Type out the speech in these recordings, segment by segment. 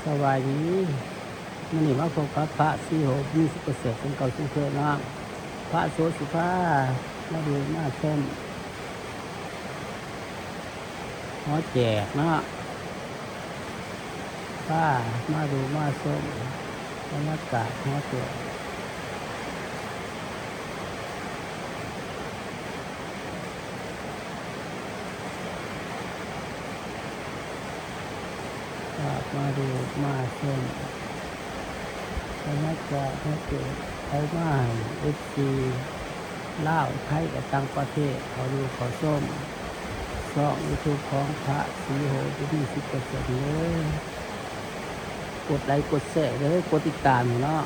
ສະບາຍດີ ມື້ນີ້ມາພົບກັບພະສີໂຫດ ມີສຸກປະເສີດ ເຊັ່ນເກົ່າເຊັ່ນເຄີຍເນາະ. ພະໂສດຊິພາມາດູມາຊົມ ຫໍແຈກເນາະ ພາມາດູມາຊົມບັນຍາກາດຫໍແຈກ. ພາມາດູມາຊົມບັນຍາກາດ ເຮົາເປີດເຂົ້າມາໃຫ້ເອັຟຊີລາວ ໄທ ແລະ ຕ່າງປະເທດ ເຂົ້າດູເຂົ້າຊົມຊ່ອງຢູທູບຂອງພະສີໂຫດ ຢູ່ທີ່ສິບເປີເຊັນເດີ. ກົດໄລກົດແຊເດີ ກົດຕິດຕາມໃຫ້ເນາະ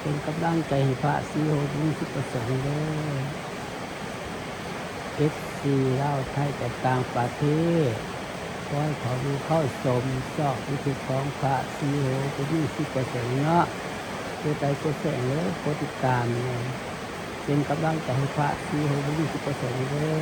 ເປັນກຳລັງໃຈໃຫ້ພະສີໂຫດ ມີສຸກປະເສີດເດີ. ເອັຟຊີລາວ ໄທ ແລະ ຕ່າງປະເທດ ຂໍໃຫ້ເຂົ້າດູເຂົ້າຊົມຊ່ອງຢູທູບຂອງພະສີໂຫດ ມີສິບເປີເຊັນເນາະ. ກົດໄລກົດແຊເດີ ກົດຕິດຕາມແດ່ ເປັນກຳລັງໃຈໃຫ້ພະສີໂຫດ ມີສິບເປີເຊັນເດີ.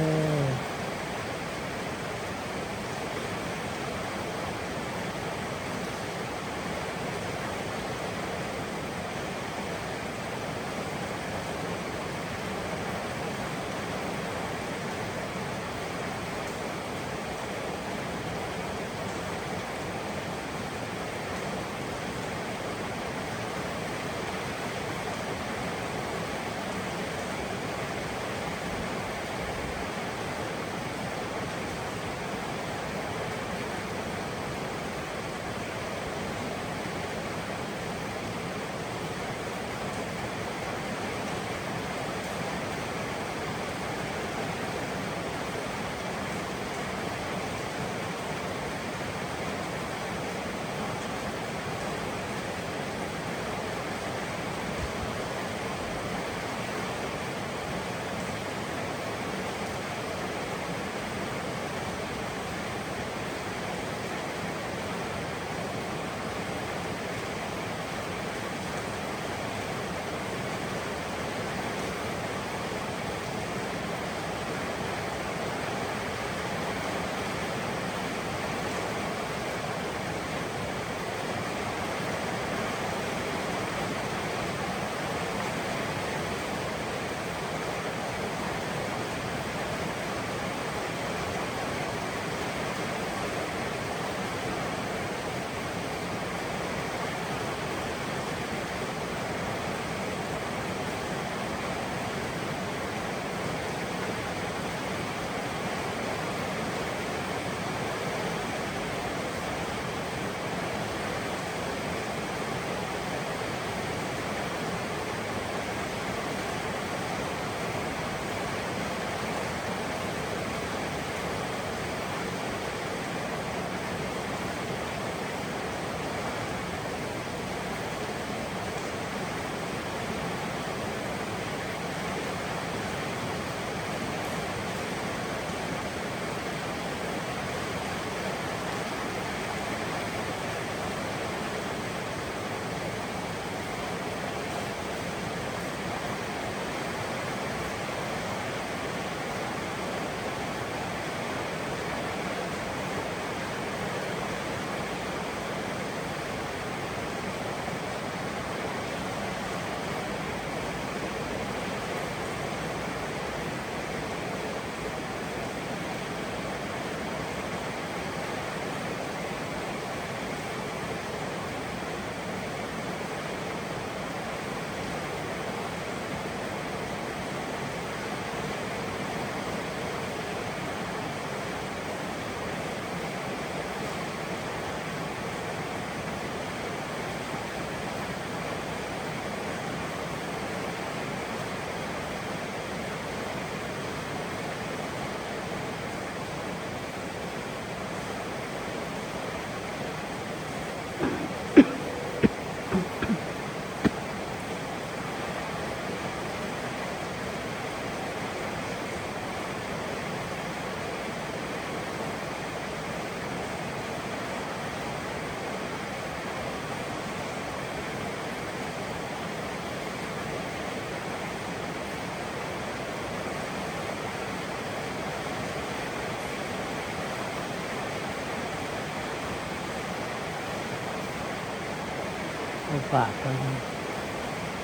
ເອົາພາບ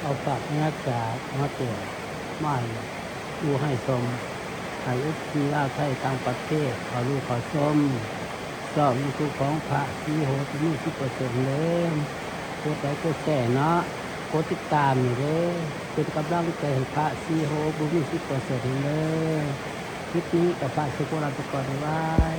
ເອົາພາບບັນຍາກາດມາແຕ່ງ ມາໃຫ້ດູໃຫ້ຊົມ ໃຫ້ເອັຟຊີລາວໄທຕ່າງປະເທດເຂົາຮູ້ເຂົາຊົມ. ຊ່ອງຢູທູບຂອງພະສີໂຫດ ມີສິບເປີເຊັນເດີ ກົດໄລກົດແຊເນາະ ກົດຕິດຕາມນີ້ເດີ ເປັນກຳລັງໃຈໃຫ້ພະສີໂຫດ ມີສິບເປີເຊັນເດີ. ຄລິບນີ້ກໍຝາກເຊີນພວກເຮົາໄປກ່ອນ ບາຍບາຍ.